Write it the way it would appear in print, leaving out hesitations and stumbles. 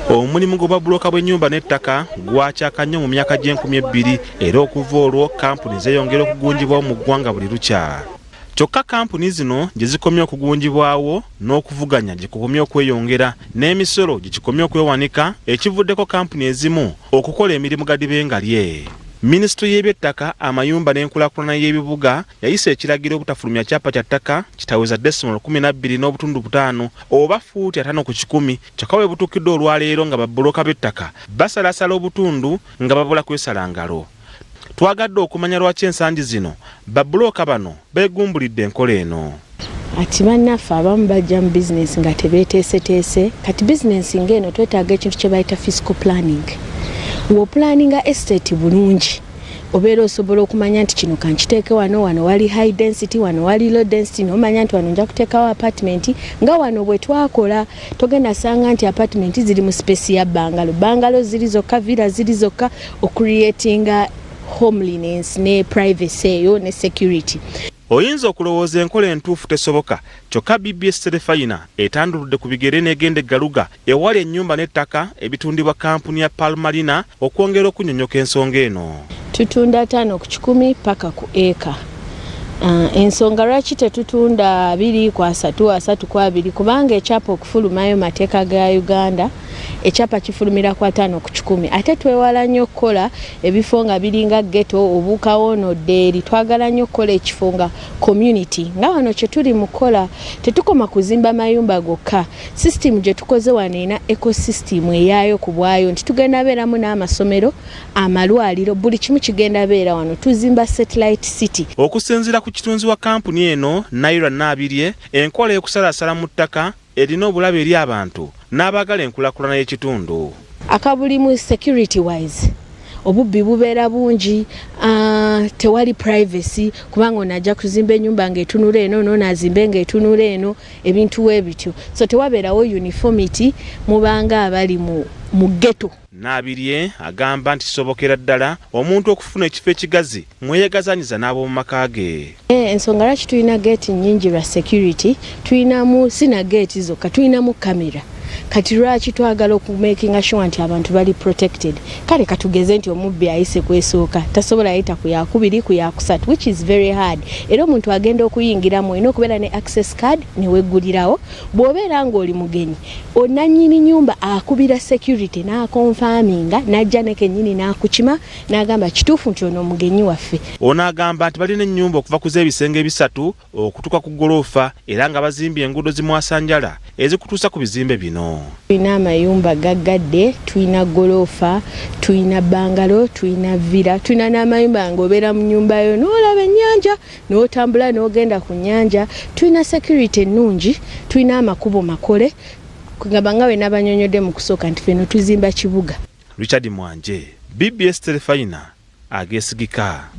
Omulimu gw'obwabbulooka bw'ennyumba n'ettaka gwakyaka nnyo mu myaka gy'e 2000, era okuva olwo kampuni zeeyongera okugunjibwawo mu ggwanga buli lukya. Kyokka kampuni zino gye zikomye okugunjibwawo n'okuvuganya gye kukomye okweyongera n'emisolo gye kikomye okwewanika, ekivuddeko kampuni ezimu okukola emirimu gadibengalye. Minisitule y'ebyettaka, amayumba n'enkulaakulana y'ebibuga yayisa ekiragiro obutafulumya kyapa kya ttaka kitaweza decimal 12.5 oba fuuti 50 ku 100. Kyokka we butuukidde olwaleero nga babbulooka b'ettaka basalasala obutundu nga babula kwesala ngalo. Twagadde okumanya lwaki ensangi zino babbulooka bano beegumbulidde enkola eno. Ati bannaffe abamu bajja mu bizinesi nga tebeeteeseteese. Kati bizinesi ng'eno twetaaga ekintu kye bayita physical planning. W'opulaninga estate bulungi, obeera osobola okumanya nti kino kankiteeke wano, wano wali high density, wano wali low density, nomanya nti wano nja kuteekawo apartment. Nga wano bwe twakola, togenda sanga nti apartment ziri mu space ya bungalow, bungalow ziri zokka, villa ziri zokka, ocreatinga homeliness ne privacy eyo ne security. Oyinza okulowooza enkola entuufu tesoboka, kyokka BBS Terefayina etanduludde ku bigere n'egenda eggaluga ewali ennyumba n'ettaka ebitundibwa kampuni ya Palmarina okwongera okunyonyoka ensonga eno. Tutunda 50 ku 100 paka ku eka. Ensonga lwaki tetutunda 2 ku 30, 30 ku 20, kubanga ekyapa okufulumayo, mateeka ga Uganda, ekyapa kifulumira ku 50 ku 100. Ate twewala nnyo okukola ebifo nga biringa ghetto, obuukawo nodda eri. Twagala nnyo okukola ekifo nga community, nga wano kye tuli mu kukola. Tetukoma kuzimba mayumba gokka. System gye tukoze wano erina ecosystem eyaayo ku bwayo, nti tugenda beeramu n'amasomero, amalwaliro, buli kimu kigenda beera wano. Tuzimba satellite city. Okusinziira ku kitunzi wa kampuni eno, Naira Naabirye, enkola y'okusalasala mu ttaka erina obulabe eri abantu n'abaagala enkulaakulana y'ekitundu. Akabulimu security wise, obubbi bubeera bungi, tewali privacy, kubanga ono ajja kuzimba ennyumba ng'etunula eno, noono azimbe ng'etunula eno, ebintu we bityo. So tewabeerawo uniformity, mubanga abali mu ghetto. Naabirye agamba nti kisobokera ddala omuntu okufuna ekifo ekigazi mweyegazanyiza n'ab'omu maka ge. Ensonga lwaki tulina geeti nnyingi lwa security. Tulinamu sina geeti zokka, tulinamu kamera. Kati lwaki twagala okumakinga sure nti abantu bali protected? Kale katugeze nti omubbi ayise kwesooka, tasobola yita ku yakubiri, ku yakusatu, which is very hard. Era omuntu agenda okuyingiramu olina okubeera ne access card neweggulirawo. Bw'obeera ng'oli mugenyi, onannyini nyumba akubira security n'akonfaminga, n'ajja ne kennyini n'akukima n'agamba kituufu nti ono omugenyi waffe. Ono agamba nti balina ennyumba okuva ku z'ebisenge ebisatu okutuuka ku ggoloofa, era nga bazimbye enguudo zimwasanjala ezikutuusa ku bizimbe bino. Tulina amayumba gaggadde, tulina goloofa, tulina bungalow, tulina villa, tulina n'amayumba ng'obeera mu nyumba yo n'olaba ennyanja, n'otambula n'ogenda ku nnyanja. Tulina security ennungi, tulina amakubo makole, kugamba nga bwe nabanyonyodde mu kusooka nti feno tuzimba kibuga. Richard Mwanje, BBS Terefayina, ageesigika.